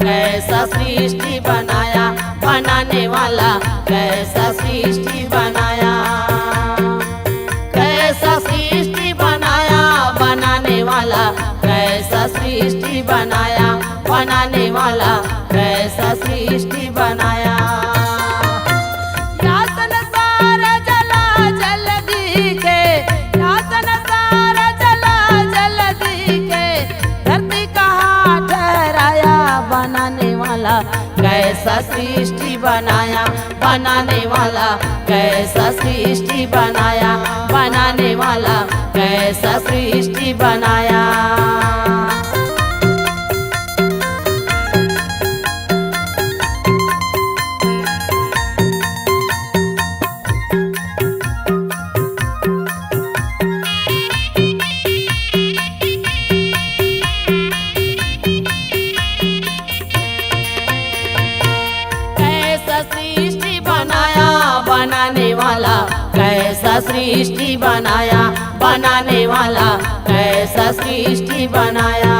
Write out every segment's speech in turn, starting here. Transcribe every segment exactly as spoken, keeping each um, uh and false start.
कैसा सृष्टि बनाया बनाने वाला, कैसा सृष्टि बनाया, कैसा सृष्टि बनाया बनाने वाला, कैसा सृष्टि बनाया बनाने वाला, कैसा सृष्टि बनाया। या संसार जला जल दिखे, या संसार जला जल दिखे, धरती कहाँ ठहराया बनाने वाला, कैसा सृष्टि बनाया बनाने वाला, कैसा सृष्टि बनाया बनाने वाला, कैसा सृष्टि बनाया। कैसा सृष्टि बनाया बनाने वाला, कैसा सृष्टि बनाया बनाने वाला, कैसा सृष्टि बनाया,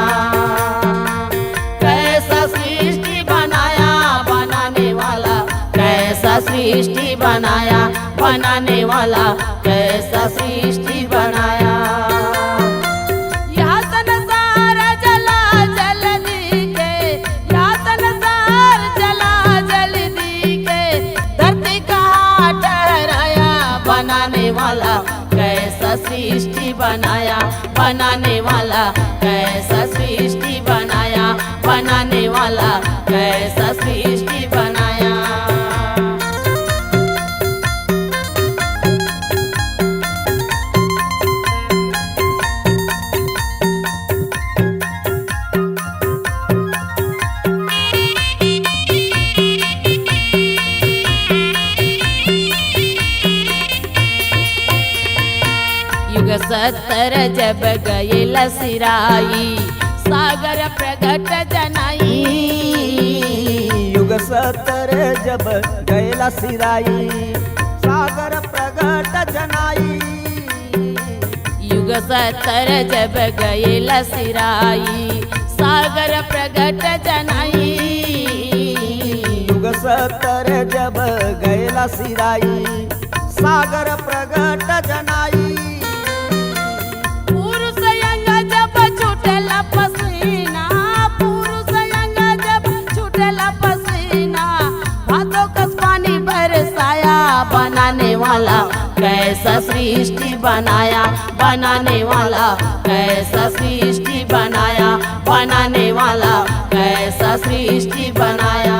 कैसा सृष्टि बनाया बनाने वाला, कैसा सृष्टि बनाया बनाने वाला, कैसा सृष्टि बनाया। या संसार जला जल दिखे, या संसार जला जल दिखे, धरती कहाँ ठहराया बनाने वाला, कैसा सृष्टि बनाया बनाने वाला, कैसा सृष्टि बनाया बनाने वाला, कैसा सृष्टि बनाया। युग सत्तर जब गयल सिराई, सागर प्रगट जनाई। युग सत्तर जब गयल सिराई, सागर प्रगट जनाई। युग सत्तर जब गयल सिराई, सागर प्रगट जनाई। युग सत्तर जब गयल सिराई, सागर प्रगट जनाई। पुरुष अंग जब छूटेला पसीना, पुरुष अंग जब छूटेला पसीना, भादो कस पानी बरसाया बनाने वाला, कैसा सृष्टि बनाया बनाने वाला, कैसा सृष्टि बनाया बनाने वाला, कैसा सृष्टि बनाया।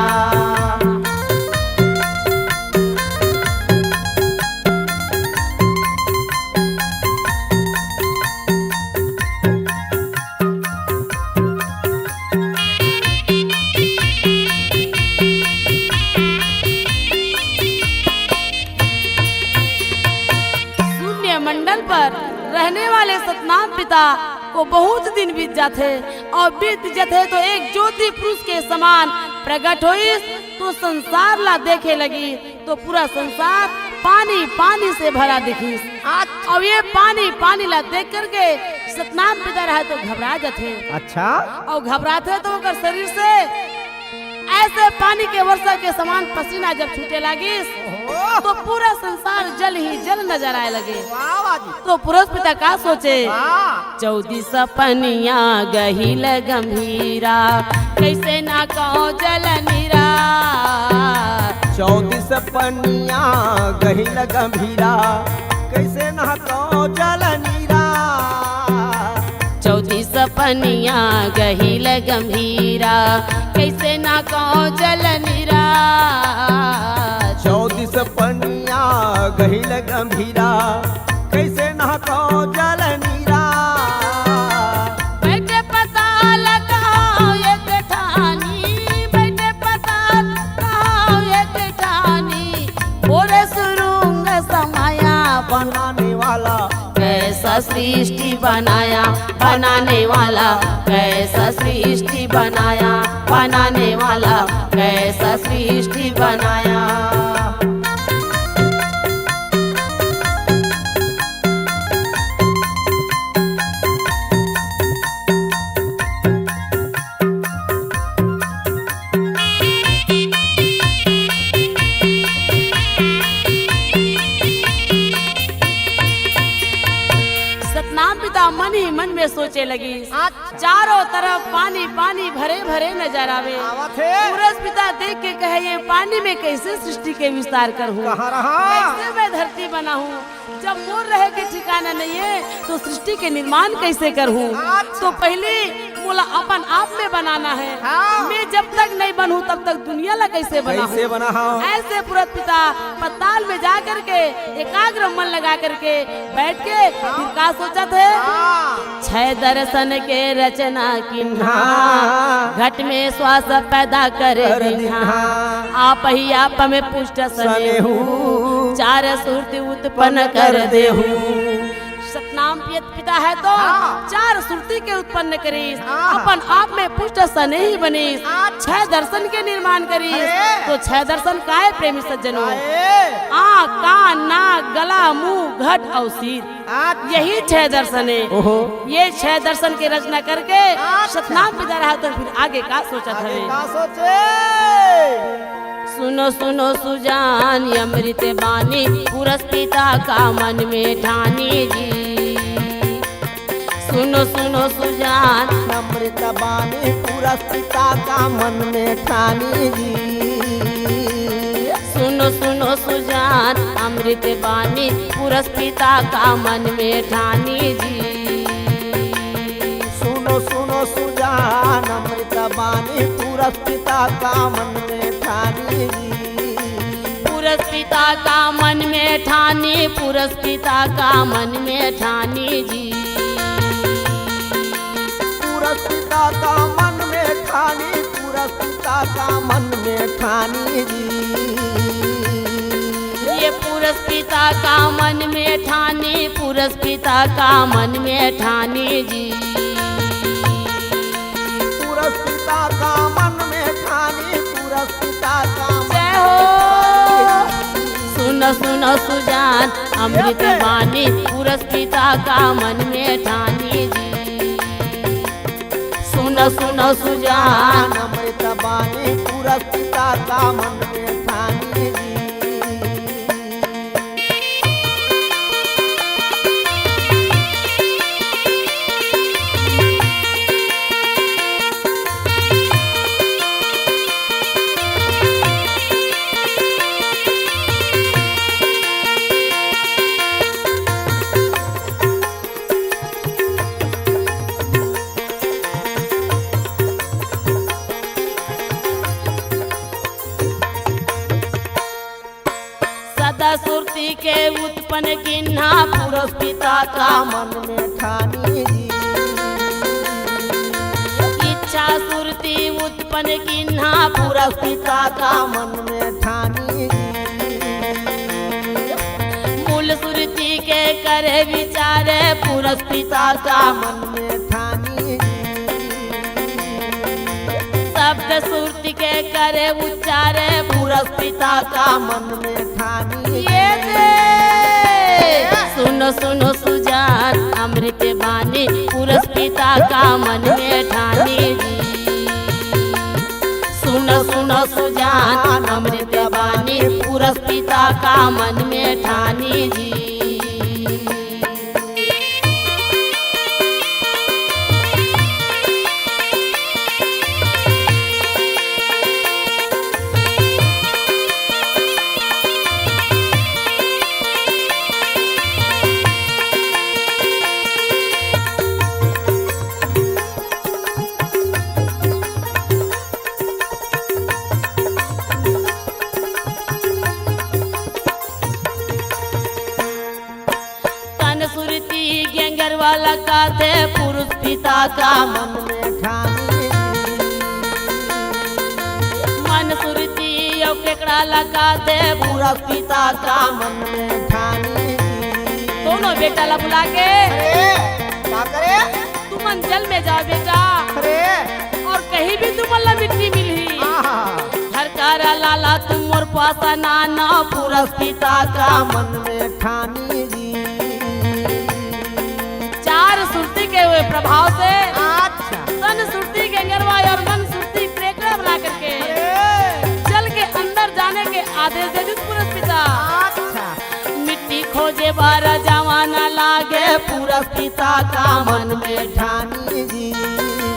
शून्य मंडल पर रहने वाले सतनाम पिता को बहुत दिन बीत जाथे अउ बीत जाथे तो एक ज्योति पुरुष के समान प्रगट होइस, तो संसार ला देखे लगिस तो पूरा संसार पानी पानी से भरा दिखिस। अच्छा। अउ ये पानी पानी ला देख करके सतनाम पिता रहे तो घबरा जाथे। अच्छा। अउ घबराथे तो ओकर शरीर से ऐसे पानी के वर्षा के समान पसीना जब छूटे लागिस, ओहो। तो पूरा संसार जल ही जल नजर आए लगे। वाह, वाह जी। तो पुरुष पिता का सोचे? वाह। चौदीस पनिया गहिल गंभीरा, कैसे ना कहो जल नीरा। चौदीस पनिया गहिल गंभीरा, कैसे ना कहो जल नीरा। चौदीस पनिया गहिल गंभीरा, कैसे ना कहो जल नीरा। चौदीस पनिया गहिल गंभीरा, कैसे ना कहो जल नीरा। बैठे पताल कहो एक ठानी, बैठे पताल कहो एक ठानी, बोले सुरुंग समाया बनाने वाला, कैसा सृष्टि बनाया बनाने वाला, कैसा सृष्टि बनाया बनाने वाला, कैसा सृष्टि बनाया। मन ही मन में सोचे लगिस। अच्छा। चारों तरफ पानी पानी भरे भरे नजर आवे। आवत हे। पुरस पिता देख के कहे, ये पानी में कैसे सृष्टि के विस्तार करहूँ, कहाँ रहा? कैसे मैं धरती बनाहूँ? जब मोर रहे के ठिकाना नहीं है तो सृष्टि के निर्माण कैसे करहूँ? अच्छा। तो पहले मोला अपन आप में बनाना है। हाँ। मैं जब तक नहीं बनहूँ तब तक दुनिया ला कैसे बनाहूँ? कैसे बनाहूँ? ऐसे पुरस पिता पताल में जा करके एकाग्र मन लगा करके बैठ के फिर का सोचत हे? हाँ। छह दर्शन के रचना किन्हा, हाँ। घट में श्वास पैदा कर कर दिन्हा। दिन्हा। आप ही आप में पुष्ट सने सने हूँ। हूँ। चार सुरती उत्पन्न उत्पन्न कर कर देहू। देहू। सतनाम पियत पिता है तो हाँ। चार सुरती के उत्पन्न करिस। हाँ। अपन आप में पुष्ट सने ही बनिस। अच्छा। छह दर्शन के निर्माण करिस। अरे। तो छह दर्शन काय प्रेमी सज्जनों? काय? आँख, कान, नाक, गला, मुंह, घट और सिर। अच्छा। यही छह दर्शन है। ओहो। ये छह दर्शन के रचना करके अच्छा। सतनाम पिता रहा तो फिर आगे का सोचत आगे हवे? का सोचे? सुनो सुनो सुजान अमृत बानी पुरस पिता का मन में ठानी जी। सुनो सुनो सुजान अमृत बानी पुरस पिता का मन में ठानी जी। सुनो सुनो सुजान अमृत बानी पुरस पिता का मन में ठानी जी। सुनो सुनो सुजान अमृत बानी पुरस पिता का मन में ठानी जी। पुरस पिता का मन में ठानी, पुरस पिता का मन में ठानी जी। पुरस पिता का मन में ठानी, पुरस पिता का मन में ठानी जी। ये पुरस पिता का मन में ठानी, पुरस पिता का मन में ठानी जी। पुरस पिता का मन में ठानी, पुरस पिता का मन जय हो। सुन सुन सुजान अमृत बानी, पुरस पिता का मन में ठानी जी। सुन सुन सुजान अमृत बानी, पुरस पिता का मन में ठानी जी। सदा सुरती के उत्पन्न किन्हा, पुरस पिता का मन में ठानी जी। इच्छा सुरती उत्पन्न किन्हा, पुरस पिता का मन में ठानी जी। मूल सुरती के करे विचारे, पुरस पिता का मन में ठानी जी। शब्द सुरती के करे उच्चारे, पुरस पिता का मन में ठानी। ये दे। सुनो सुनो सुजान अमृत बानी, पुरस पिता का मन में ठानी जी। सुनो सुनो सुजान अमृत बानी, पुरस पिता का मन में ठानी जी। तन सुरती गेंगर वाला काथे, पुरुष पिता का मन में ठानी। मन सुरती अउ केकड़ा ला काथे, पुरुष पिता का मन में ठानी। दोनों बेटा ला बुला के। अरे, का करे? तुमन जल में जाव बेटा। अरे। अउ कहीं भी तुमन ला मिट्टी मिलही। आहा। हर करा लाला तुम मोर पास नाना, पुरुष पिता का मन में ठानी जी। चार सुरती के हुए प्रभाव से अच्छा। तन सुरती गेंगरवा अउ मन सुरती केकड़ा बना करके अरे। जल के अंदर जाने के आदेश दे दिस पुरुष पिता। अच्छा। मिट्टी खो जे बारा जवाना लागे पुरस पिता का मन में ठानी जी।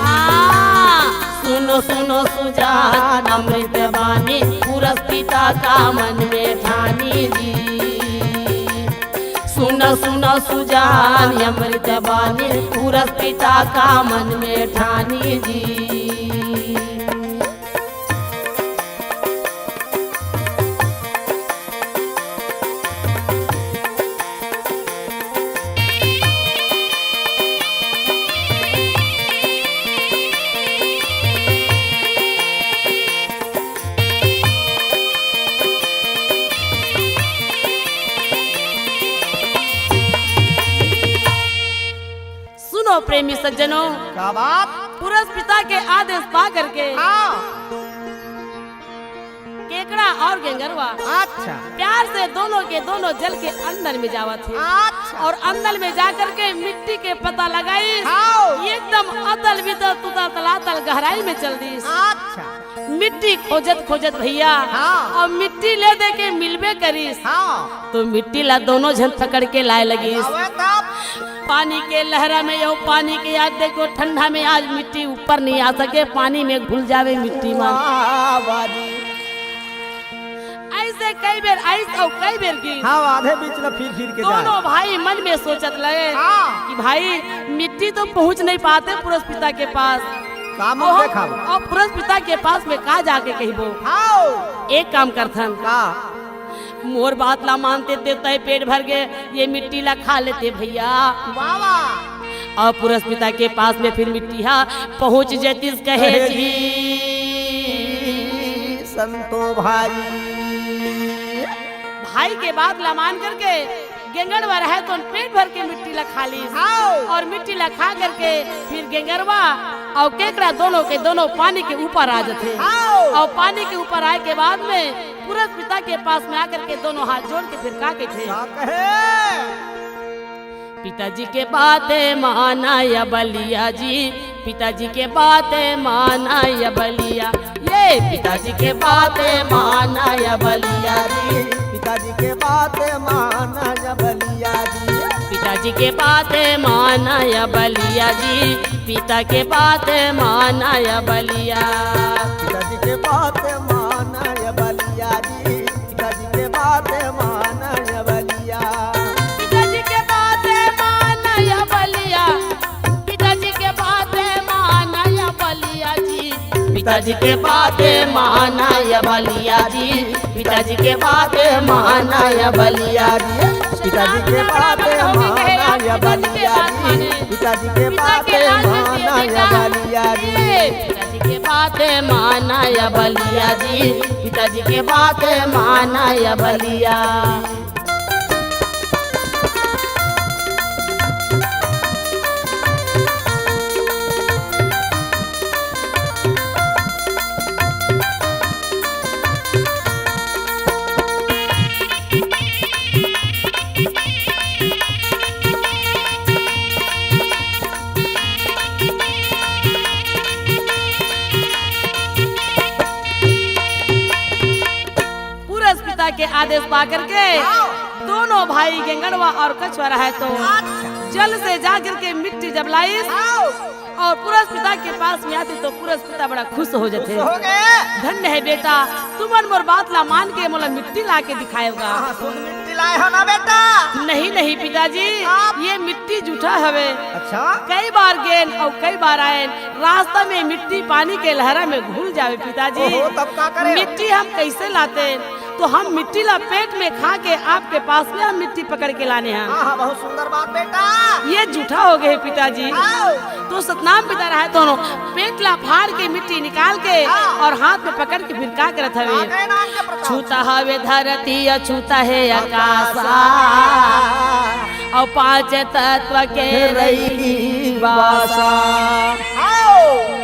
हाँ। सुनो सुनो सुजान अमृत बानी पुरस पिता का मन में ठानी जी। सुनो सुनो सुजान अमृत बानी पुरस पिता का मन में ठानी जी। सुनो प्रेमी सज्जनों, का बात? पुरस पिता के आदेश पा करके हाँ। केकड़ा और गेंगरवा अच्छा। प्यार से दोनों के दोनों जल के अंदर में जावत हे। अच्छा। और अंदर में जा करके मिट्टी के पता लगाई। हाँ। एकदम अतल बितल तुतल तलातल गहराई में चल दी। अच्छा। मिट्टी खोजत खोजत भैया हाँ। और मिट्टी ले दे के मिलबे करिस। हाँ। तो मिट्टी ला दोनों झन पकड़ के लाए लगिस। अबे तब? पानी के लहरा में यो पानी के आज देखो ठंडा में आज मिट्टी ऊपर नहीं आ सके, पानी में घुल जावे मिट्टी में। वाह, वाह जी। ऐसे कई बेर आइस और कई बेर गिस। हाँ, आधे बीच में फिर फिर के जाए। दोनों भाई मन में सोचत लगे हाँ। कि भाई मिट्टी तो पहुँच नहीं पाते पुरस पिता के पास। का मुंह और, देखाबो? और पुरस पिता के पास में का जाके कहिबो? हाँ। एक काम करथन। का? मोर बात ला मानते ते तय पेट भर के ये मिट्टी ला खा लेते भैया। वाह, वाह। और पुरस पिता के पास में फिर मिट्टी हा पहुँच जैतिस कहे कहे जी। जी संतो भाई। भाई के बात ला मान करके गेंगड़वा रहे तो पेट भर के मिट्टी ला खा लीस। हाँ। और मिट्टी ला खा करके फिर गेंगरवा और केकड़ा दोनों के दोनों पानी के ऊपर आ जाथे। हाँ। और पानी के ऊपर आए के बाद में पुरस पिता के पास में आकर के दोनों हाथ जोड़ के फिर का कहथे? का कहे? पिताजी के बातें माना या बलिया जी, पिताजी के बातें माना या बलिया, ये पिताजी के बातें माना या बलिया जी, पिताजी के बातें माना या बलिया जी, पिताजी के बातें माना या बलिया जी, पिता के बातें माना या बलिया। पिताजी के बातें माना या बलिया जी, पिताजी के बातें माना या बलिया। पिताजी के बातें माना या बलिया, पिताजी के बातें माना या बलिया जी। पिताजी के बातें माना या बलिया जी, पिताजी के बातें माना या बलिया जी, पिताजी के बातें माना या बलिया जी, पिताजी के बातें माना या बलिया जी, पिताजी के बातें माना या बलिया जी, पिताजी के बातें माना या बलिया। पुरस पिता के आदेश पा करके हाँ। दोनों भाई गेंगड़वा और कछुआ रहे तो अच्छा। जल से जा करके मिट्टी जब लाइस हाँ। और पुरस पिता के पास में आते तो पुरस पिता बड़ा खुश हो जाते। खुश हो गए। धन्य है बेटा, तुमन मोर बात ला मान के मोला मिट्टी ला के दिखाएगा। हाँ, शुद्ध मिट्टी लाए हो ना बेटा? नहीं, नहीं पिताजी, आप? ये मिट्टी जूठा हवे। अच्छा? कई बार गेन और कई बार आयन, रास्ता में मिट्टी पानी के लहरा में घुल जावे पिताजी। ओहो, तब का करे? मिट्टी हम कैसे लाते? तो हम मिट्टी ला पेट में खा के आपके पास में हम मिट्टी पकड़ के लाने हैं। हाँ, हाँ, बहुत सुंदर बात बेटा। ये जूठा हो गए पिताजी। आओ। तो सतनाम पिता रहे दोनों पेट ला फाड़ के मिट्टी निकाल के हाँ। और हाथ में पकड़ के फिर का करत हवे? का करे नाम के प्रताप? छूता हवे धरती या छूता है आकाशा। और पांच तत्व के रही बासा। आओ।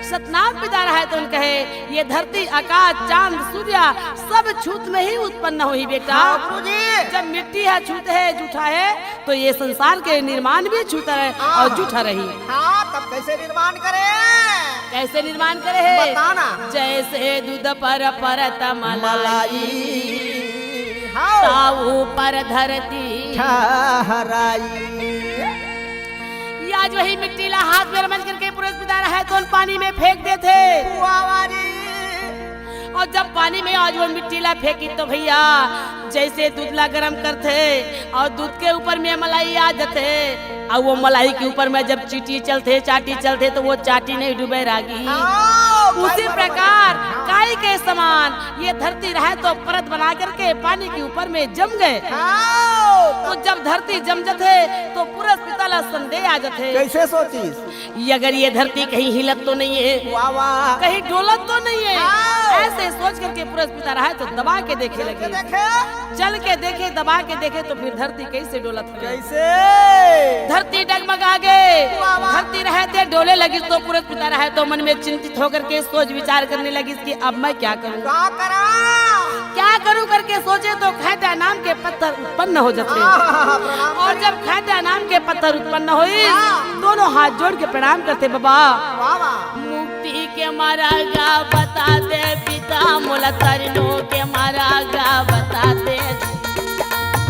सतनाम पिता रहे तो उन कहे, ये धरती, आकाश, चांद, सूर्य सब छूत में ही उत्पन्न हुई बेटा। हाँ, गुरुजी। जब मिट्टी है छूत है, जूठा है, तो ये संसार के निर्माण भी छूत है हाँ। और जूठा रही। हाँ, तब कैसे निर्माण करे? कैसे निर्माण करे है? बताना। जैसे दूध पर परत मलाई। मलाई। हाँ। ता ऊपर धरती ठहराई। ये आज वही मिट्टी ला हाथ में रमज करके पुरस पिता रहय तो पानी में फेंक देथे। वाह, वाह जी। और जब पानी में आज वो मिट्टी ला फेंकी तो भैया, जैसे दूध ला गरम करथे और दूध के ऊपर में मलाई आ जथे, अउ वो मलाई के ऊपर में जब चींटी चलथे, चांटी चलथे, तो वो चांटी नहीं डूबे रागी। हाँ, उसी प्रकार काई के समान ये धरती रहय तो परत बना करके पानी के ऊपर में जम गए। हाँ। तो जब धरती जम जथे तो पुरस पिता ला संदेह आ जथे। कैसे सोचिस? ये अगर ये धरती कहीं हिलत तो नहीं है, वाह, वाह। कहीं डोलत तो नहीं है, हाँ। ऐसे सोच करके पुरस पिता रहय तो दबा के देखे लगे। देखे? चल के देखे, दबा के देखे तो फिर धरती कैसे डोलत हवे? कैसे? धरती डगमगा गे। वाह, वाह। धरती रहय ते डोले लगिस तो पुरस पिता रहय तो मन में चिंतित होकर के सोच विचार करने लगिस कि अब मैं क्या करूं? क्या करा? क्या करूं करके सोचे तो खैटा नाम के पत्थर उत्पन्न हो जथे। आहा, प्रणाम और करी। जब खैटा नाम के पत्थर उत्पन्न होइस, हाँ। दोनों हाथ जोड़ के प्रणाम करथे, बाबा। वाह, वाह। मुक्ति के मार्ग बता दे पिता, मोला तरनो के मार्ग बता दे।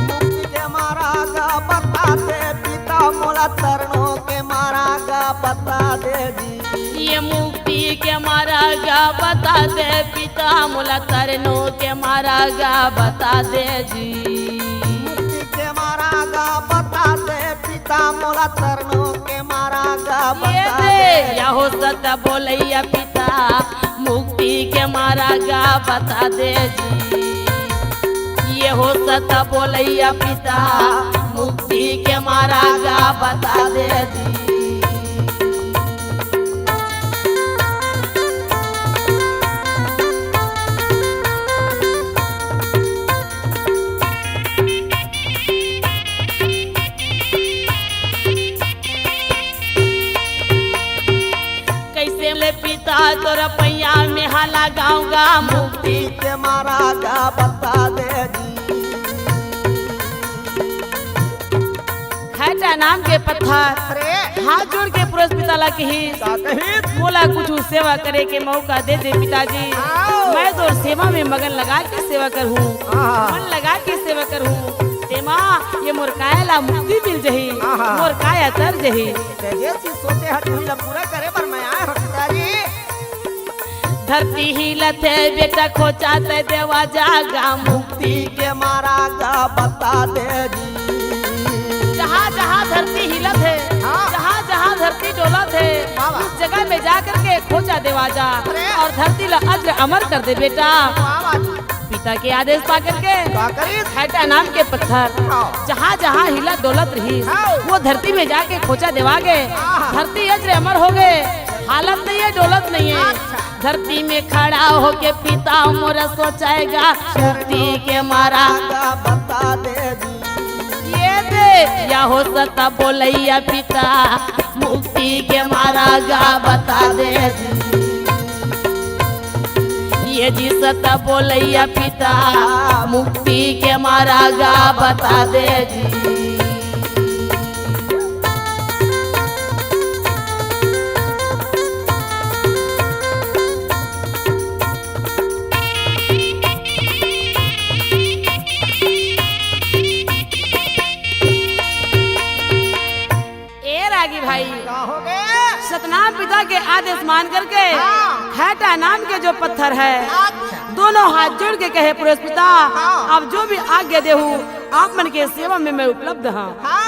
मुक्ति के मार्ग बता दे पिता, मोला तरनो के मार्ग बता दे जी। ये मुक्ति के मार्ग बता दे पिता, मोला तरनो के मार्ग बता दे जी। मुक्ति के मार्ग बता दे पिता, मोला तरनो के मार्ग ये बता दे। दे, या हो सत बोलैया पिता, मुक्ति के मार्ग बता दे जी। ये हो सत बोलैया पिता, मुक्ति के मार्ग बता दे जी। कैसे ले पिता तोर पैया में हाला गाँव गा मुक्ति के मार्ग बता दे जी। खैटा नाम के पत्थर अरे। हाथ जोड़ के पुरस पिता ला कही, का कही? मोला कुछ सेवा करे के मौका दे दे पिताजी। आओ। मैं तोर सेवा में मगन लगा के सेवा करहूँ। हाँ। मन लगा के सेवा करहूँ। तेमा ये मोर काया ला मुक्ति मिल जही। हाँ, हाँ। मोर काया तर जही। तेजे सी सोचे हर तुही ला पूरा करे बर मैं आए हूँ पिताजी। धरती हिलत हे बेटा, खोचा ते देवा जागा, मुक्ति के मार्ग बता दे जी। जहाँ जहाँ धरती हिलत हे, हाँ। जहाँ जहाँ धरती डोलत हे, वाह, वाह। उस जगह में जा करके खोचा देवा जा अरे। और धरती ला अजर अमर कर दे बेटा। वाह, वाह जी। पिता के आदेश पा करके का करिस? खैटा नाम के पत्थर हाँ। जहाँ जहाँ हिलत डोलत रहिस, हाँ। वो धरती में जाके खोचा देवा गे। हाँ। धरती अजर अमर हो गे, हालत नहीं है, डोलत नहीं है। अच्छा। धरती में खड़ा होके पिता मोरा सोचाएगा, मुक्ति के मार्ग बता दे जी। ये दे, या हो सत बोलैया पिता, मुक्ति के मार्ग बता दे जी। ये जी सत बोलैया पिता, मुक्ति के मार्ग बता दे जी। ए रागी भाई, का हो गे? सतनाम पिता के आदेश मान करके हाँ। खैटा नाम के जो पत्थर है, अच्छा। दोनों हाथ जोड़ के कहे, पुरस पिता, हाँ। अब जो भी आज्ञा देहू, आप मन के सेवा में मैं उपलब्ध हाँ। हाँ।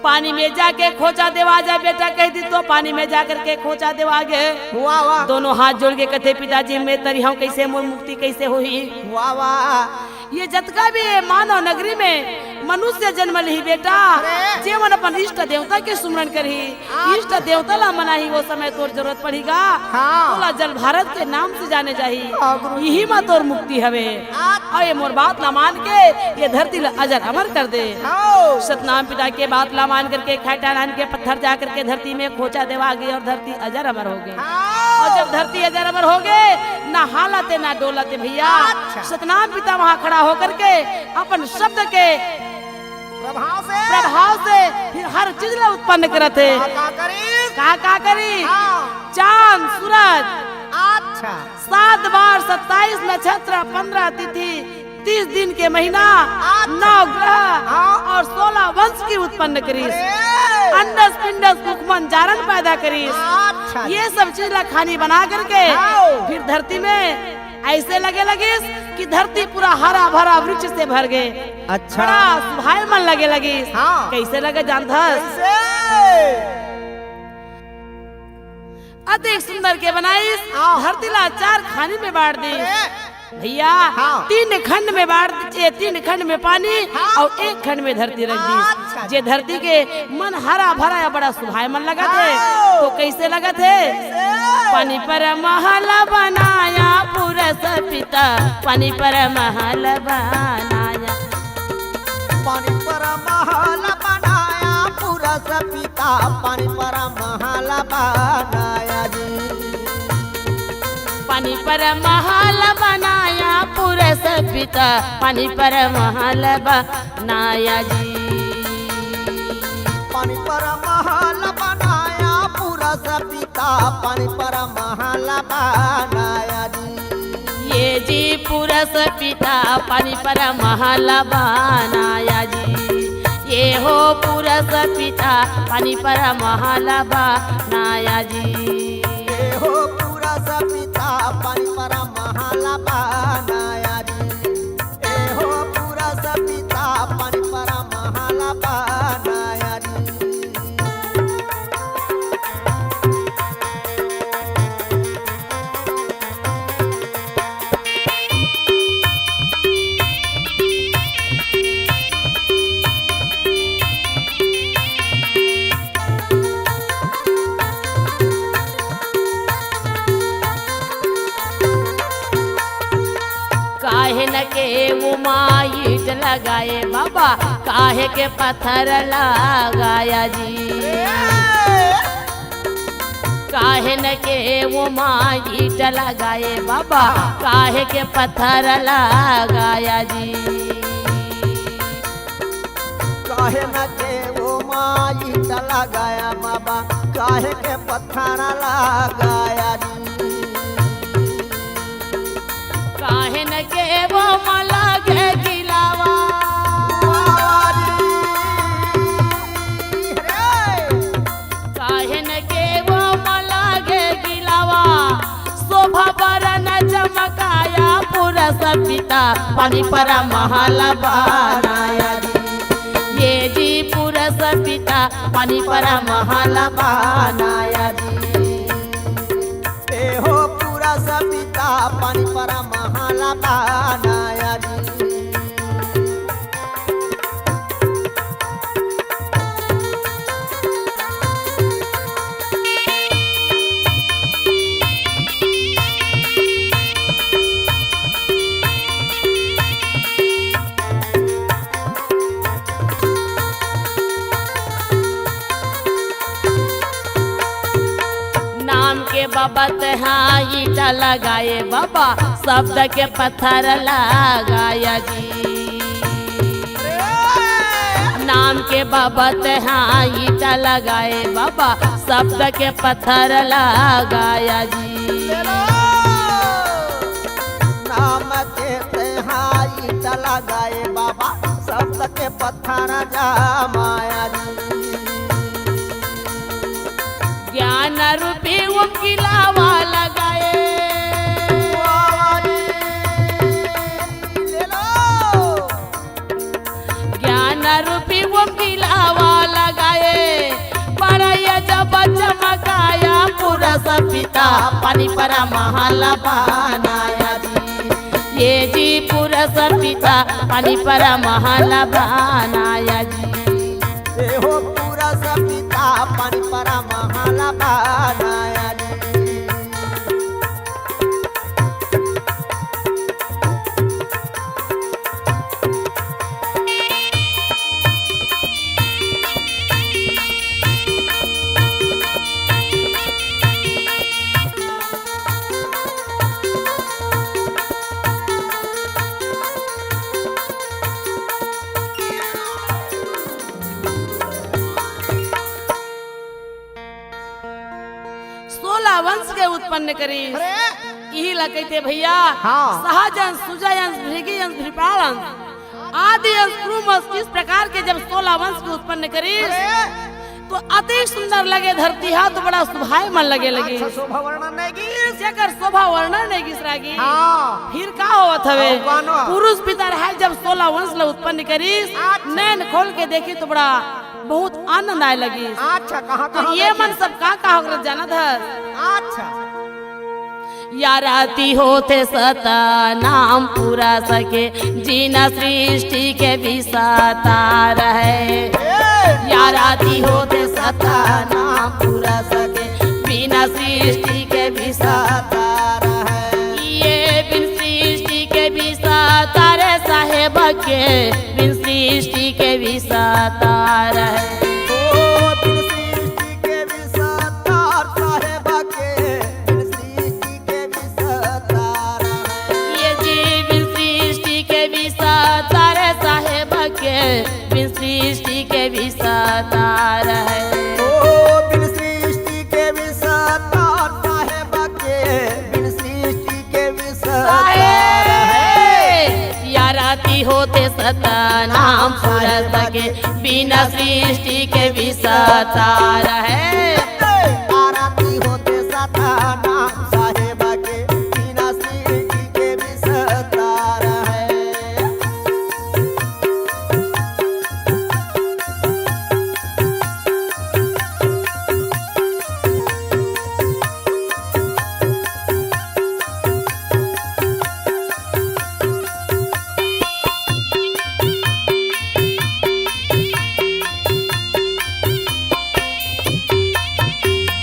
पानी में जाके खोचा देवा जा बेटा, कह दी तो पानी में जा करके खोचा देवा गे। वाह, वाह। दोनों हाथ जोड़ के कथे, पिताजी, मैं तरी हूँ, कैसे मोर मुक्ति कैसे होही? वाह, वाह। ये जतका भी ये मानव नगरी में मनुष्य जन्म लिही बेटा, अरे। जेमन अपन इष्ट देवता के सुमरन करही, हाँ। इष्ट देवता ला मनाही, वो समय तोर जरूरत पड़ही गा। हाँ। तोला जल भारत के नाम से जाने जाही। हाँ, गुरु जी। इही मा तोर मुक्ति हवे। हाँ। अउ ये मोर बात ला मान के ये धरती ला अजर अमर कर दे। हाँ। सतनाम पिता के बात ला मान करके खैटा नाम के पत्थर जा करके धरती में खोचा देवा गे अउ धरती अजर अमर हो गे। हाँ। अउ जब धरती अजर अमर हो गे, ना हालत हे, ना डोलत हे भैया। अच्छा। सतनाम पिता वहाँ खड़ा होकर के अपन शब्द के प्रभाव से? प्रभाव से फिर हर चीज ला उत्पन्न करत हे। का, का करी? का, का करी? हाँ। चांद, सूरज, अच्छा। सात बार सत्ताईस नक्षत्र, पन्द्रह तिथि, तीस दिन के महीना, अच्छा। नौ ग्रह हाँ। और सोलह वंश की उत्पन्न करिस। अरे। अंडस पिंडस मुखमन जारन पैदा करिस। अच्छा। ये सब चीज ला खानी बना करके हाँ। फिर धरती में ऐसे लगे लगिस कि धरती पूरा हरा भरा वृक्ष से भर गए। अच्छा। बड़ा सुभाए मन लगे लगिस। हाँ। कैसे लगे जानथस? कैसे? अतेक सुंदर के बनाइस, हाँ। धरती ला चार खानी में बांट दिस। अरे। भैया, हाँ। तीन खंड में बांट दिस, तीन खंड में पानी हाँ। और एक खंड में धरती रख दिस। अच्छा। जे धरती के मन हरा भरा या बड़ा सुभाए मन लगत हे, हाँ। तो कैसे लगत हे? कैसे? पानी पर महल बनाया पुरस पिता, पानी पर महल बनाया। पानी पर महल बनाया पुरस पिता, पानी पर महल बनाया जी। पानी पर महल बनाया पुरस पिता, पानी पर महल बनाया जी। पानी पर महल बनाया पुरस पिता, पानी पर महल बनाया जी। ये जी पुरस पिता, पानी पर महल बनाया जी। ये हो पुरस पिता, पानी पर महल बनाया जी। ये हो पुरस पिता, पानी पर महल बनाया जी। ए हो पुरस पिता, पानी पर महल बनाया जी। काहे न के उमा ईट लगाए बाबा, काहे के पत्थर लगाया जी। काहे न के उमा ईट लगाए बाबा, काहे के पत्थर लगाया जी। काहे न के उमा ईट लगाया बाबा, काहे के पत्थर लगाया जी। काहे न के उमा लागे गिलावा। काहे न के उमा लागे गिलावा। शोभा बरन चमकाया पुरस पिता, पानी पर महल बनाया जी। ये जी पुरस पिता, पानी पर महल बनाया जी। ए हो पुरस पिता, पानी पर महल बनाया जी। नाम के बाबा तेहा ईटा लगाए बाबा, शब्द के पत्थर लगाया जी। नाम के बाबा तेहा ईटा लगाए बाबा, शब्द के पत्थर लगाया जी। नाम के तेहा ईटा लगाए बाबा, शब्द के पत्थर जमाया जी। ज्ञान रूपी उमकी लावा लगाए। ज्ञान रूपी उमकी लावा लगाए। पड़ैया जब चमकाया पुरस पिता, पानी पर महल बनाया जी। ये जी पुरस पिता, पानी पर महल बनाया जी। ए हो पुरस पिता, पानी पर महल बनाया जी। उत्पन्न करिस। अरे। इही ला कहिथे भैया, हाँ। सहज अंश, सुजय अंश, भृगु अंश, भृपाल अंश, आदि अंश, कुरुम अंश, इस प्रकार के जब सोलह वंश के उत्पन्न करिस, अरे। तो अति सुंदर लगे धरती हा, तो बड़ा सुभाए मन लगे लगिस। अच्छा, शोभा वर्णन नइ गिस। जेकर शोभा वर्णन नइ गिस रागी। हाँ। फिर का होवत हवे? हाँ, गानो। पुरुष पिता रहे जब सोलह वंश ला उत्पन्न करिस, अच्छा। नैन खोल के देखिस तो बड़ा बहुत आनंद आए लगिस। अच्छा, कहाँ, तो कहाँ ये देखिस? मन सब का, का होकर जानत हस? अच्छा। या रति होथे सतनाम पुरस के, बिन सृष्टि के बिसतार हे। ए! या रति होथे सतनाम पुरस के, बिन सृष्टि के बिसतार हे। ये बिन सृष्टि के बिसतार साहेब के, बिन सृष्टि के बिसतार हे। ओ, बिन सृष्टि के बिसतार साहेब के, बिन सृष्टि के बिसतार हे। ये जी बिन सृष्टि के बिसतार साहेब के, बिन सृष्टि के बिसतार हे। ओ, बिन सृष्टि के बिसतार साहेब के, बिन सृष्टि के बिसतार हे। या रति होथे सतनाम पुरस के, बिन सृष्टि के बिसतार हे। आरती होथे सतनाम साहेब के, बिन सृष्टि के बिसतार हे।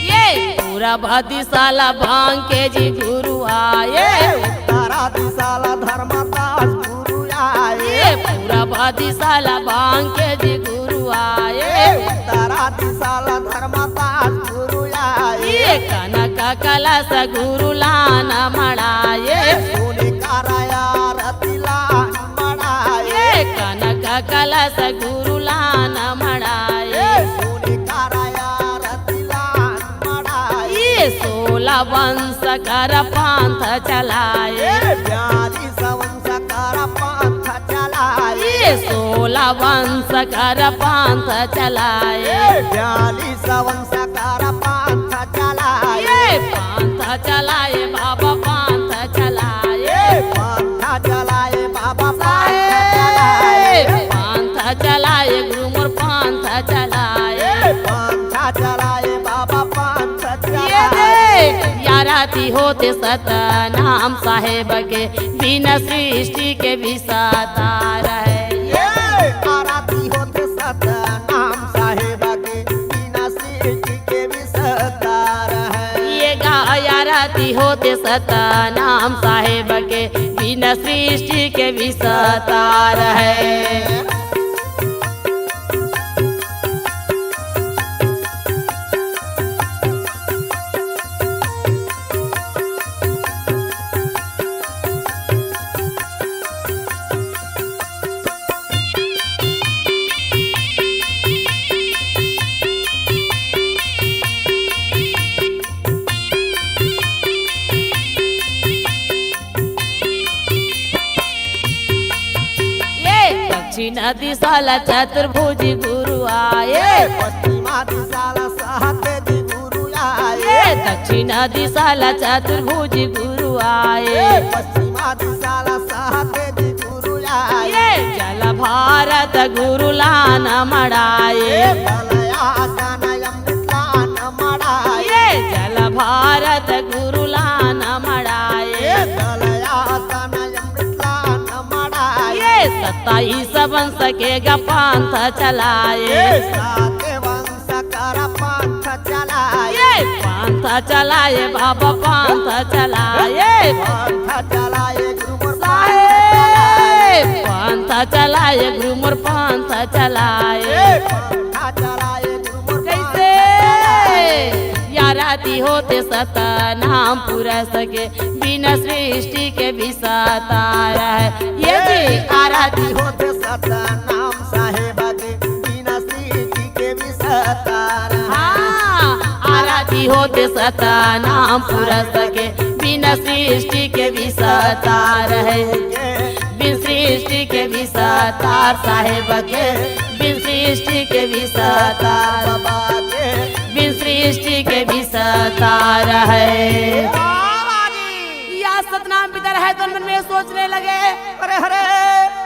ये पूरब दिशा ला बांके जी गुरु आए। उत्तरा दिशा ला धर्मदास गुरु आए। ये पूरब दिशा ला बांके जी गुरु आए। उत्तरा दिशा ला धर्मदास गुरु आए। ये कनक कलश गुरु लान मड़ाए। सोने का राया रति लान मड़ाए। ये कनक कलश गुरु लान मड़ाए। सोने का राया रति लान मड़ाए। ये सोलह वंश कर पंथ चलाए। ये बयालीस वंश कर पंथ चलाए। ये सोलह वंश कर पंथ चलाए। ये बयालीस वंश कर पंथ चलाए। ये पंथ चलाए बाबा, पंथ चलाए। ये पंथ चलाए बाबा, पंथ चलाए। साहेब, पंथ चलाए गुरु मोर, पंथ चलाए। ये पंथ चलाए बाबा, पंथ ये चलाए। देख, या रति होथे सतनाम साहेब के, बिन सृष्टि के बिसतार हे। ये आरती होथे सतनाम साहेब के, बिन सृष्टि के बिसतार हे। ये गा, या रति होथे सतनाम साहेब के, बिन सृष्टि के बिसतार हे। ये दक्षिण दिशा ला चतुर्भुज गुरु आए। ये पश्चिमा दिशा ला सहतेज गुरु आए। ये दक्षिण दिशा ला चतुर्भुज गुरु आए। ये पश्चिमा दिशा ला सहतेज गुरु आए। ये जल भारत गुरु लान मड़ाए। ये जल आसन अमृत लान मड़ाए। ये जल भारत गुरु लान मड़ाए। ये जल आसन अमृत लान मड़ाए। ये सत्ताईस वंश के गा पंथ चलाए। ये सात वंश कर पंथ चलाए। ये पंथ चलाए बाबा, पंथ चलाए। पंथ चलाए गुरु मोर, साहेब, पंथ चलाए गुरु मोर, पंथ चलाए। ये पंथ चलाए गुरु मोर, कैसे? पंथ चलाए। या रति होथे सतनाम पुरस के, बिन सृष्टि के बिसतार हे। ये जी आरती होथे सतनाम साहेब के, बिन सृष्टि के बिसतार हे। हाँ, आरती होते सतनाम पुरस के, बिन सृष्टि के विस्तार है। बिन सृष्टि के विस्तार साहेब के, बिन सृष्टि के विस्तार, बिन सृष्टि के विस्तार है। या सतनाम पितर है तो मन में सोचने लगे, अरे हरे,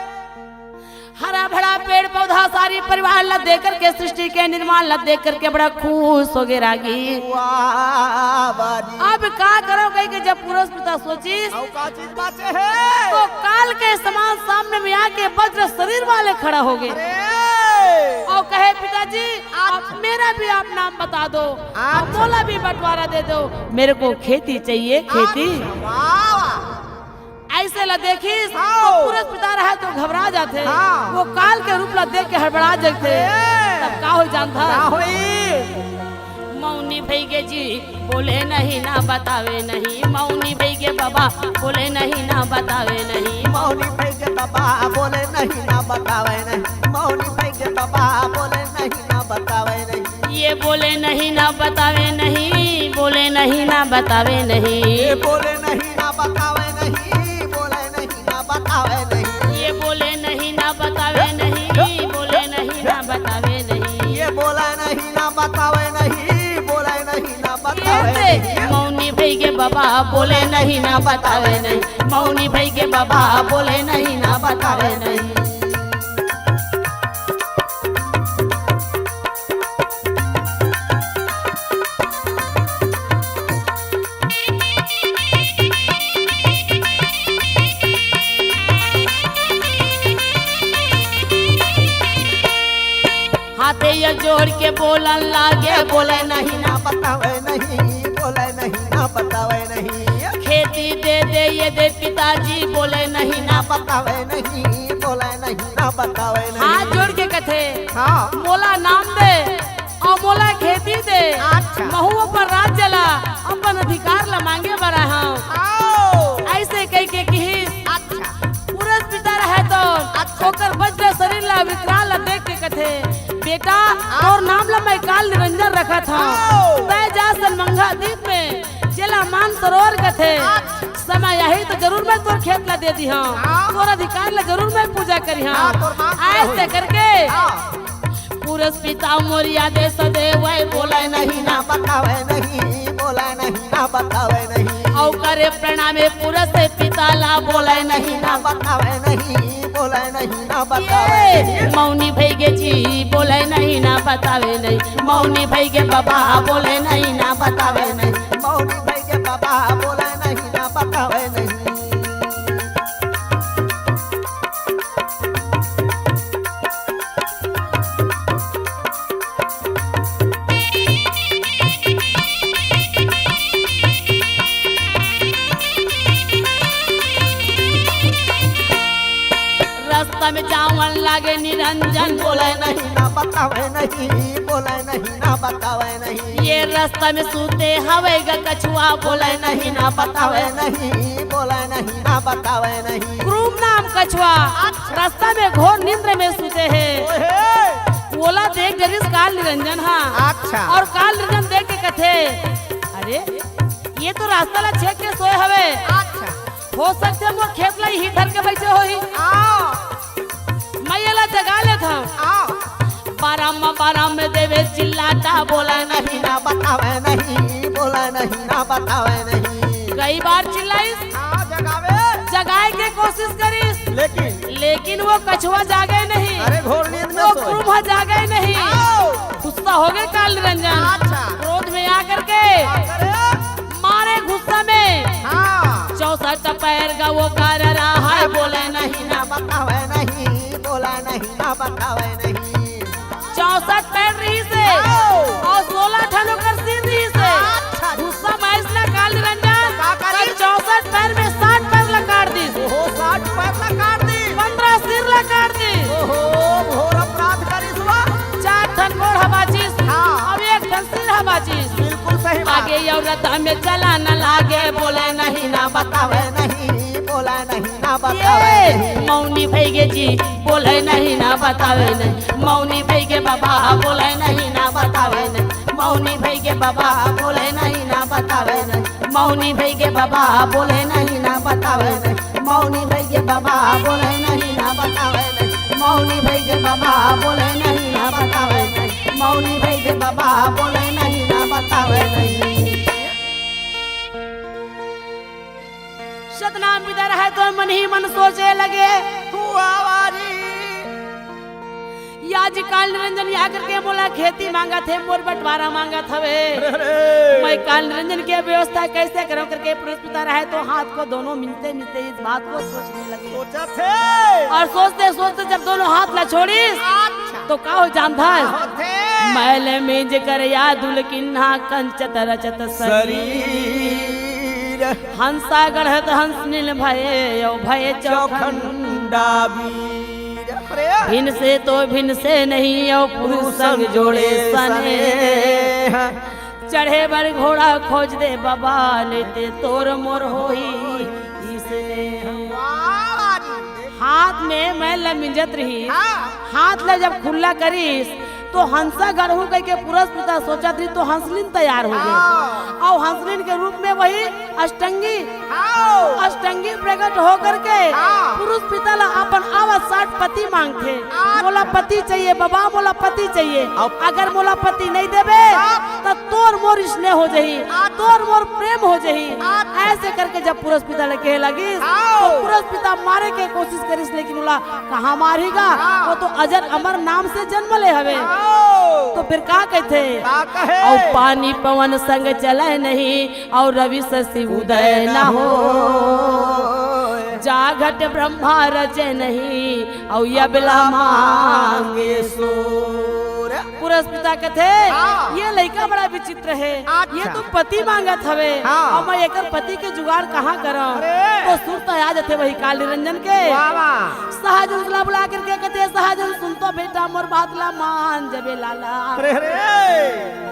हरा भरा पेड़ पौधा सारी परिवार ला देख करके, सृष्टि के निर्माण ला देख करके बड़ा खुश हो गए रागी। वाह, वाह जी। अब का करो कह के जब पुरस पिता सोचिस, अउ का चीज बाचे है? तो काल के समान सामने में आके वज्र शरीर वाले खड़ा हो गए। अरे! अउ कहे, "पिताजी, आप मेरा भी आप नाम बता दो, अच्छा। मोला भी बंटवारा दे दो, मेरे को खेती चाहिए, खेती।" अच्छा, वाह, वाह। ऐसे ला देखिस, हाँ। तो पुरस पिता रहे तो घबरा जाथे। हाँ। वो काल के रूप ला देख के हड़बड़ा जाथे। ए। तब का हो जानथा? का होई? मौनी भई के जी, बोले नहीं ना बतावे नहीं। मौनी भई के बाबा, बोले नहीं ना बतावे नहीं। मौनी भई के बाबा, बोले नहीं ना बतावे नहीं। मौनी भई के बाबा, बोले नहीं ना बतावे नहीं। ये बोले नहीं ना बतावे नहीं, बोले नहीं ना बतावे नहीं। ये बोले नहीं ना बतावे नहीं, बोले नहीं ना बतावे नहीं। ये बोले नहीं ना बतावे नहीं, बोले नहीं ना बतावे नहीं। ये बोले नहीं ना बतावे नहीं, बोले नहीं ना बतावे नहीं। मौनी भई के बाबा बोले नहीं ना बतावे नहीं, मौनी भई के बाबा बोले नहीं ना बतावे नहीं। हाथे ये जोड़ के बोलन लागे, बोले नहीं ना बतावे नहीं, बोले नहीं ना बतावे नहीं। खेती दे दे ये दे पिताजी, बोले नहीं ना बतावे नहीं, बोले नहीं ना बतावे नहीं। हाथ जोड़ के कथे, हाँ। मोला नाम दे अउ मोला खेती दे। अच्छा। महू अपन राज्य ला, अपन अधिकार ला मांगे बर आए हंव। आओ। ऐसे कह के किहिस। अच्छा। पुरस पिता रहे तो अच्छा। ओकर वज्र शरीर ला विकराल ला देख के कथे, "बेटा, हाँ। तोर नाम ला मैं काल निरंजन रखत हंव। आओ। तैं जा सन मंगहा दीप में, जेला मान सरोवर कथे। अच्छा। समय आही तो जरूर मैं तोर खेत ला दे दिहंव। हाँ। तोर अधिकार ला जरूर मैं पूजा करिहंव।" हाँ, तोर मांग पूरा ऐसे होही। करके हाँ। पुरस पिता मोर आदेश देवै, बोलै नहीं ना बतावै नहीं, बोलै नहीं ना बतावै नहीं। अउ करे प्रणाम पुरस पिता ला, बोलै नहीं ना बतावै नहीं, बोलै नहीं ना बतावै ये नहीं। मौनी भई गे जी, बोलै नहीं ना बतावै नहीं। मौनी भई गे बाबा, बोलै नहीं ना बतावै नहीं। मौनी भई गे बाबा, बोलै नहीं ना बतावै नहीं। रस्ता में जावन लागे निरंजन। बोलै नहीं ना बतावै नहीं, बोलै नहीं ना बतावै नहीं। ये रस्ता में सूते हवै गा कछुआ। बोलै नहीं ना बतावै नहीं, बोलै नहीं ना बतावै नहीं। क्रूर नाम कछुआ। अच्छा। रस्ता में घोर निंद्र में सूते हे। ओहे। ओला देख डरिस काल निरंजन हा। अच्छा। अउ काल निरंजन देख के कथे, "अरे, ये तो रस्ता ला छेंक के सोए हवै। अच्छा। हो सकथे मोर खेत ला इही धर के बइठे होही। हाँ। मैं एला जगा लेथंव।" हाँ। बारह में, बारह में देवे चिल्लाटा। बोलै नहीं ना बतावै नहीं, बोलै नहीं ना बतावै नहीं। कई बार चिल्लाइस। हाँ, जगावे। जगाए के कोशिश करिस। लेकिन? लेकिन वो कछुआ जागे नहीं। अरे, घोर नींद में वो सोए। क्रूर हा जागे नहीं। आओ। गुस्सा हो गए काल निरंजन। अच्छा। क्रोध में आकर के का करे? मारे गुस्सा में। हाँ। चौसठ पैर का वो कर रहा है। बोलै नहीं ना बतावै नहीं, बोलै नहीं ना बतावै नहीं। चौसठ पैर रहिस हे। आओ। अउ सोलह ठन ओकर सिर रहिस हे। अच्छा। गुस्सा में आइस ना काल निरंजन। का करिस? त चौसठ पैर में साठ पैर ला काट दिस। ओहो, साठ पैर ला काट दिस। पन्द्रह सिर ला काट दिस। ओहो, घोर अपराध करिस बा। चार ठन गोड़ हा बाचिस। हाँ। अउ एक ठन सिर हा बाचिस। बिल्कुल सही बात। आगे अउ रथ में चला न लागे, बोलै नहीं ना बतावै नहीं, बोलै नहीं ना बतावै ये नहीं। मौनी भई गे जी, बोलै नहीं ना बतावै नहीं। मौनी भई गे बाबा, बोलै नहीं ना बतावै नहीं। मौनी भई गे बाबा, बोलै बतावे नहीं। मौनी भई के बाबा बोले नहीं ना बतावे नहीं। मौनी भई के बाबा बोले नहीं ना बतावे नहीं। मौनी भई के बाबा बोले नहीं ना बतावे नहीं। मौनी भई के बाबा बोले नहीं ना बतावे नहीं। सतनाम पिता रहे तो मन ही मन सोचे लगे। हुआ वारी। या जी काल निरंजन या करके मोला खेती मांगत हे, मोर बंटवारा मांगत हवे। अरे, अरे। मैं काल निरंजन के व्यवस्था कैसे करूं करके पुरस्पिता रहे तो हाथ को दोनों मिलते मिलते इस बात को सोचने लगे। सोचत हे। और सोचते सोचते जब दोनों हाथ ला छोड़िस, अच्छा। तो का हो जानत हस? का होथे? मैल मीज कर या दुलकिन्हा कंचत रचत शरीर। शरीर। हंसा गढ़त हंस नील भये, अउ भये चौखंडा वीर। अरे! भिन से तो भिन से नहीं, अउ पुरुष संग जोड़े सनेह। चढ़े बर घोड़ा खोज दे बाबा, लेते तोर मोर होई स्नेह। वाह, वाह जी। हाथ में मैल ल मिंजत रहिस, हाँ। हाथ ल जब खुल्ला करिस, तो हंसा गढ़हूं कहिके पुरस्पिता सोचत रहिस, तो हंसलिन तैयार हो गे। हाँ। अउ हंसलिन के रूप में वही अष्टंगी, हाँ। अष्टंगी प्रकट होकर के हाँ। पुरस्पिता ला अपन अवसाद पति मांगथे। हाँ। मोला पति चाहिए बाबा, मोला पति चाहिए। अब अगर मोला पति नहीं देबे, हाँ। त तोर मोर स्नेह हो जही, हाँ। तोर मोर प्रेम हो जही। हाँ। ऐसे करके जब पुरस्पिता ल कहे लगिस, हाँ। तो पुरस्पिता मारे के कोशिश करिस, लेकिन ओला कहाँ मारही गा? हाँ। वो तो अजर अमर नाम से जन्म ले हवे। हाँ। तो फिर का कहिथे? का कहे? अउ पानी पवन संग चले नहीं, अउ रवि शशि उदय न हो। जा घट ब्रह्मा रचे नहीं, अउ अबला मांगे सोर। पुरस्पिता कथे, हाँ। ये लइका बड़ा विचित्र हे। अच्छा। ये तो पति मांगत हवे, हाँ। अउ मैं एकर पति के जुगाड़ कहाँ करंव? अरे। तो सुरता आ जथे वही काल निरंजन के। वाह, वाह। सहजन ला बुला करके कथे, सहजन सुन तो बेटा मोर बात ला मान जबे लाला। अरे, अरे।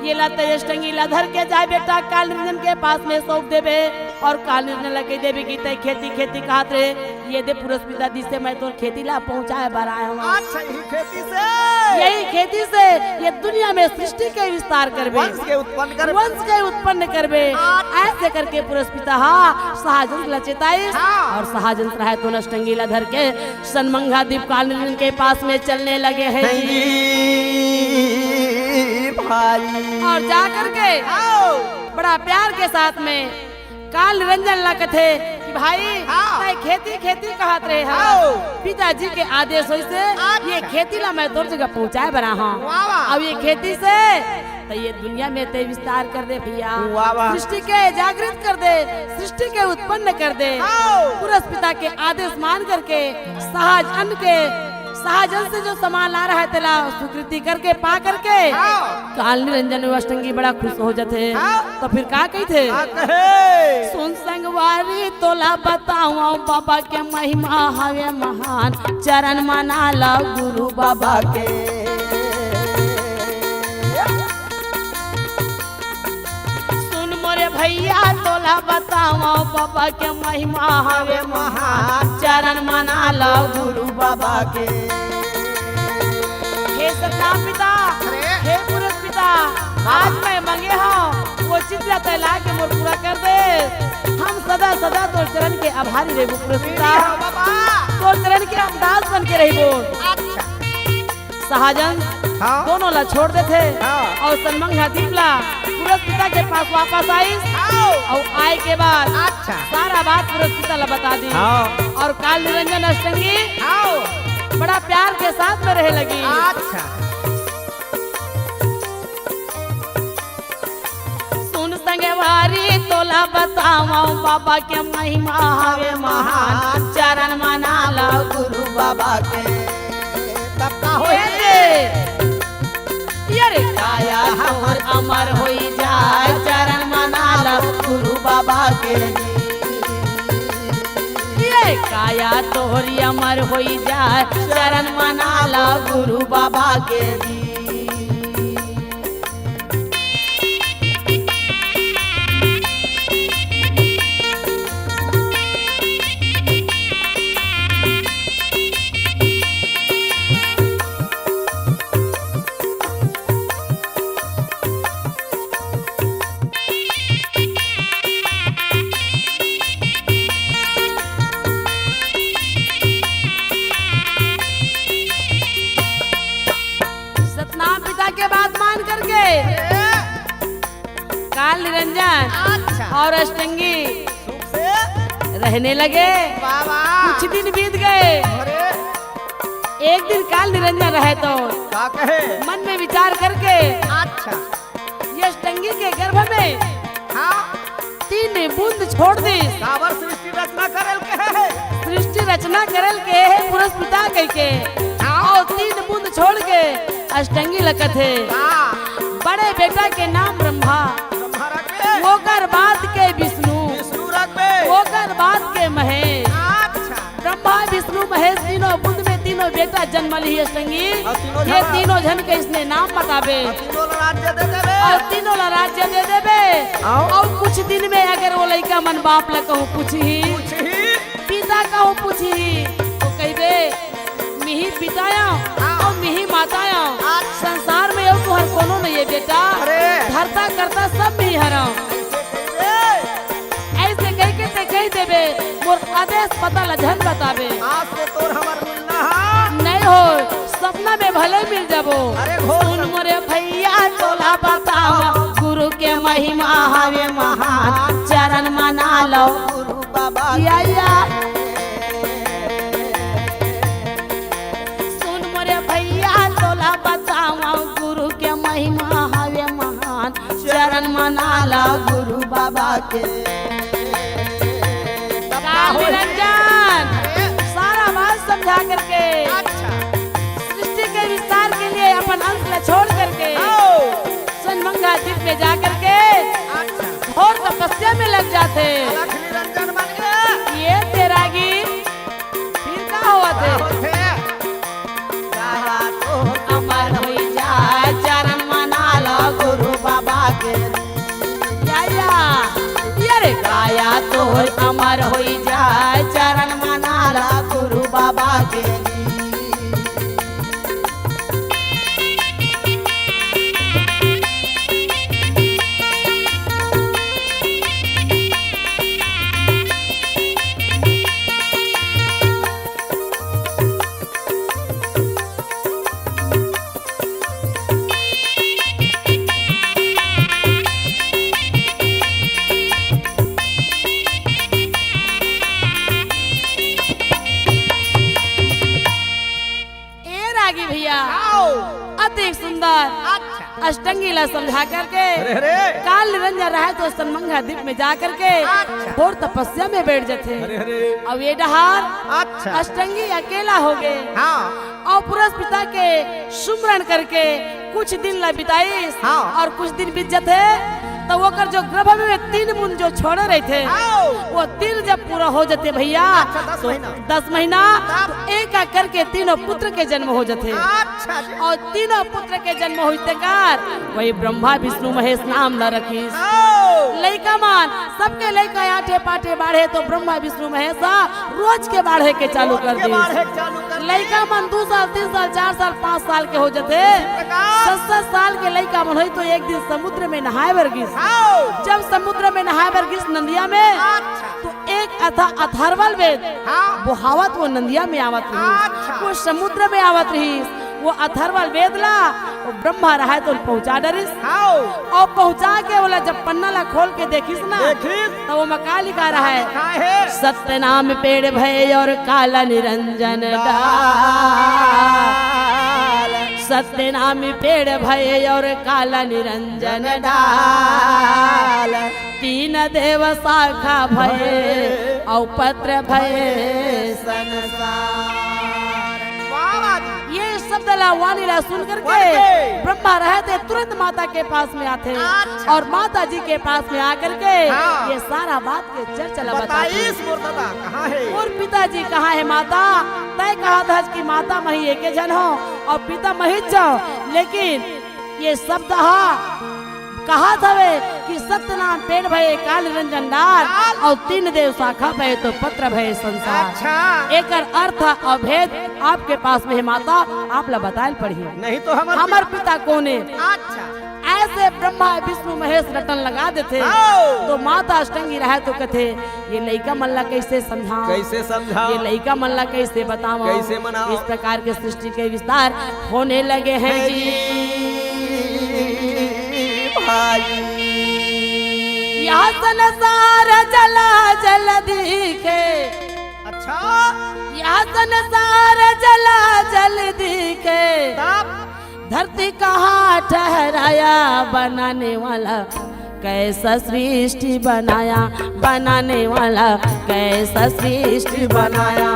ये ला तैं अष्टंगी ला धर के जाए बेटा, काल निरंजन के पास में सौंप देबे अउ काल निरंजन ला कहि देबे कि तैं खेती खेती कहत रहे, ये दे पुरस्पिता दिस हे, मैं तोर खेती ला पहुंचाए बर आए हंव। अच्छा, यही खेती से? यही खेती से ये दुनिया में सृष्टि के विस्तार करबे। वंश के उत्पन्न करबे। वंश के उत्पन्न करबे। अच्छा। ऐसे करके पुरस्पिता हा सहजन ला चेताइस हाँ। अउ सहजन रहे तो अष्टंगी ला धर के सनमंगा दीप काल निरंजन के पास में चलने लगे हैं जी। जी भाई। अउ जा करके आओ। बड़ा प्यार के साथ में काल निरंजन ला कथे कि भाई, हाँ। तैं खेती खेती कहत रहे हा। आओ। पिताजी के आदेश होइस हे, अच्छा। ये खेती ला मैं तोर जगह पहुंचाए बर आए हंव। वाह, वाह। अउ ये खेती से त ये दुनिया में तैं विस्तार कर दे भैया। वाह, वाह। सृष्टि के जागृत कर दे, सृष्टि के उत्पन्न कर दे। आओ। पुरस्पिता के आदेश मान करके सहजन के, सहजन से जो सामान ला रहा हे तेला स्वीकृति करके, पा करके आओ। काल निरंजन अष्टंगी बड़ा खुश हो जथे। आओ। तो फिर का कहिथे? का कहे? सुन संगवारी तोला बतावंव बाबा के महिमा हवे महान, चरण मना ला गुरु बाबा के। सुन मोरे भैया तोला बतावंव बाबा के महिमा हवे महान, चरण मना ला गुरु बाबा के। हे सतनाम पिता, अरे। हे पुरस्पिता, आज मैं मंगे हंव, वो चित ला तैं ला के मोर पूरा कर दे। हम सदा सदा तोर चरण के आभारी रहिबो पुरस्पिता। हाँ बाबा। तोर चरण के हम दास बन के रहिबो। अच्छा। सहजन हाँ। दोनों ला छोड़ देथे हाँ। अउ सनमंगा दीप ला पुरस्पिता के पास वापस आइस हाँ। अउ आए के बाद अच्छा। सारा बात पुरस्पिता ला बता दिस हाँ। अउ काल निरंजन अष्टंगी हाँ। बड़ा प्यार के साथ में रहे लगिस। अच्छा। सुन संगवारी तोला बतावंव बाबा के महिमा हवे महान, चरण मना ला गुरु बाबा के। तब का होई? ए रे, ये रे काया हमर अमर होई जाए, चरण मना ला गुरु बाबा के। ये काया तोहरी अमर होई जाए, चरण मना ला गुरु बाबा के जी। काल निरंजन अच्छा। और अष्टंगी सुख से रहने लगे। वाह, वाह। कुछ दिन बीत गए। अरे। एक दिन काल निरंजन रहे तो का कहे? मन में विचार करके अच्छा। ये अष्टंगी के गर्भ में हाँ। तीन बूंद छोड़ दी। काबर सृष्टि रचना करल के है? सृष्टि रचना करल के है पुरुष पिता कह के। हाँ। और तीन बूंद छोड़ के अष्टंगी ल कथे। हाँ। बड़े बेटा के नाम ब्रह्मा। ब्रह्मा रखबे। ओकर बाद के विष्णु। विष्णु रखबे। ओकर बाद के महेश। अच्छा। ब्रह्मा, विष्णु, महेश तीनों बूंद में तीनों बेटा जन्म लिही अष्टंगी। और तीनों ये झन तीनों झन के इसने नाम बताबे। और तीनों ला राज्य दे देबे। और तीनों ला राज्य दे देबे। आओ। और कुछ दिन में अगर वो लइका मन बाप ला कहूँ पूछही, पूछही। पिता कहूँ पूछही, तो कहिबे, "मिही पिता आंव हाँ। और मिही माता आंव। आज संसार में अउ तुहर कोनो नहीं है बेटा। अरे। धरता करता सब मिही हरंव।" ऐसे कहिबे। ऐसे कह के ते कह देबे, मोर आदेश पता ला झन बताबे। आज से तोर हमर मिलना हा। नहीं हो, सपना में भले मिल जाबो। अरे घोर सुन सपना। मोरे भैया तोला बतावा, गुरु के महिमा हवे महान, चरण मना लो गुरु बाबा या, या। सुन मोरे भैया तोला बतावा, गुरु के महिमा हवे महान, चरण मना ला गुरु बाबा के। का हो निरंजन, सारा बात समझा करके, अच्छा। सृष्टि के विस्तार के लिए अपन अंश ला छोड़ करके, आओ। सोनमंगा द्वीप में जा करके, अच्छा। घोर तपस्या में लग जाथे। अलख निरंजन बन गया। ये तेरा गीत फिर का होवत हे? का होथे? काया तोर अमर होई जाय, चरण मना ला गुरु बाबा के। या, या, ये रे। काया तोर अमर होई जाय, चरण मना ला गुरु बाबा के। ए रागी भैया, आओ। अति सुंदर अच्छा। अष्टंगी ला समझा करके अरे, अरे। काल निरंजन रहे तो सोनमंगा द्वीप में जा करके अच्छा। घोर तपस्या में बैठ जाथे। अरे, अरे। अब ये डहार अच्छा। अष्टंगी अकेला हो गए। हाँ। और पुरुष पिता के सुमरण करके कुछ दिन ला बिताइस हाँ। और कुछ दिन बीत जाथे तो ओकर जो गर्भ में तीन बूंद जो छोड़े रहिथे, आओ। वो तीन जब पूरा हो जाथे भैया, अच्छा, दस तो महीना। दस महीना, तब? तो एक एक करके तीनों पुत्र के जन्म हो जाथे। अच्छा जी। और तीनों पुत्र के जन्म होइस तेकर वही ब्रह्मा विष्णु महेश नाम ल रखिस। आओ। लइका मन, सबके लइका आठे पाठे बाढ़े तो ब्रह्मा विष्णु महेश रोज के बाढ़े के चालू रोज कर के दिस। बाढ़े के चालू कर लइका मन दू साल, तीन साल, चार साल, पाँच साल के हो जाथे। इसी प्रकार। सत सत साल के लइका मन होई तो एक दिन समुद्र में नहाए बर गिस। आओ। जब समुद्र में नहाए बर गिस नंदिया में, अच्छा। तो एक अथ-, अथर्वल वेद हाँ। बोहावत वो नंदिया में आवत रहिस। अच्छा। वो समुद्र में आवत रहिस। वो अथर्वल वेद ला वो ब्रह्मा रहे तो पहुंचा डरिस। हाँ। और पहुंचा के ओला जब पन्ना ला खोल के देखिस ना, देखिस। तो वो मा का लिखा रहे? लिखा है। सत्य नाम पेड़ भय और काला निरंजन डाल। डाल। सत्य नाम पेड़ भय और काला निरंजन डाल। तीन देव शाखा भय और पत्र भय संसार। वाह, वाह। ये शब्द ला, वाणी ला सुन करके सुन के। ब्रह्मा रहे ते तुरंत माता के पास में आथे अच्छा। और माता जी के पास में आकर के हाँ। ये सारा बात के चर्चा ला बताथे। बताइस मोर दादा, कहाँ है? मोर पिताजी कहाँ है माता? तय कहत हस कि माता मही एके झन हो और पिता मही च हो, लेकिन ये शब्द हा कहत हवे कि सत्य नाम पेड़ भय काल निरंजन डाल डाल। और तीन देव शाखा भय तो पत्र भय संसार। अच्छा। एकर अर्थ और भेद आपके पास में है माता, आप ला बताए ल पड़ही। नहीं तो हमर हमर पिता कोन हे? अच्छा। ऐसे ब्रह्मा विष्णु महेश रटन लगा देथे। आओ। तो माता अष्टंगी रहे तो कथे, ये लइका मन ला कैसे समझाओ? कैसे समझाओ? ये लइका मन ला कैसे बताओ? कैसे मनाओ? इस प्रकार के सृष्टि के विस्तार होने लगे हैं जी। भाई। यह संसार जला जल दिखे। अच्छा। यह संसार जला जल दिखे। तब? धरती कहाँ ठहराया बनाने वाला, कैसा सृष्टि बनाया बनाने वाला, कैसा सृष्टि बनाया।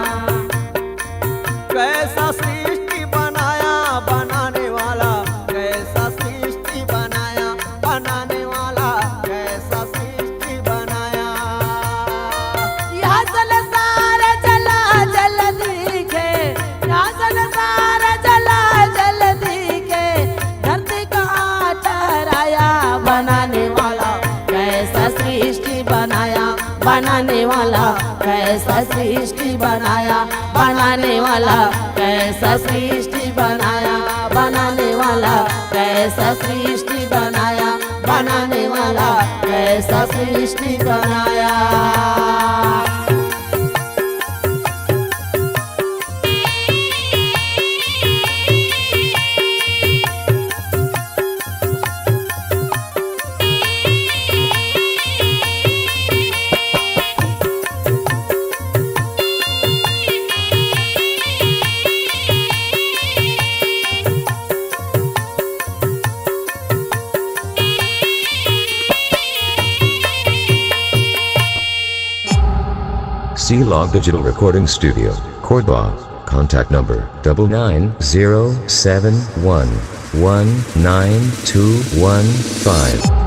कैसा सृष्टि बनाया बनाने वाला, कैसा सृष्टि बनाया बनाने वाला, कैसा सृष्टि बनाया। यह संसार जला जल दिखे, यह संसार जला जल दिखे, धरती कहाँ ठहराया बनाने वाला, कैसा सृष्टि बनाया बनाने वाला, कैसा सृष्टि बनाया बनाने वाला, कैसा सृष्टि बनाया बनाने वाला, कैसा सृष्टि बनाया बनाने वाला, कैसा सृष्टि बनाया। C Log Digital Recording Studio, Cordoba. Contact number double nine zero seven one one nine two one five.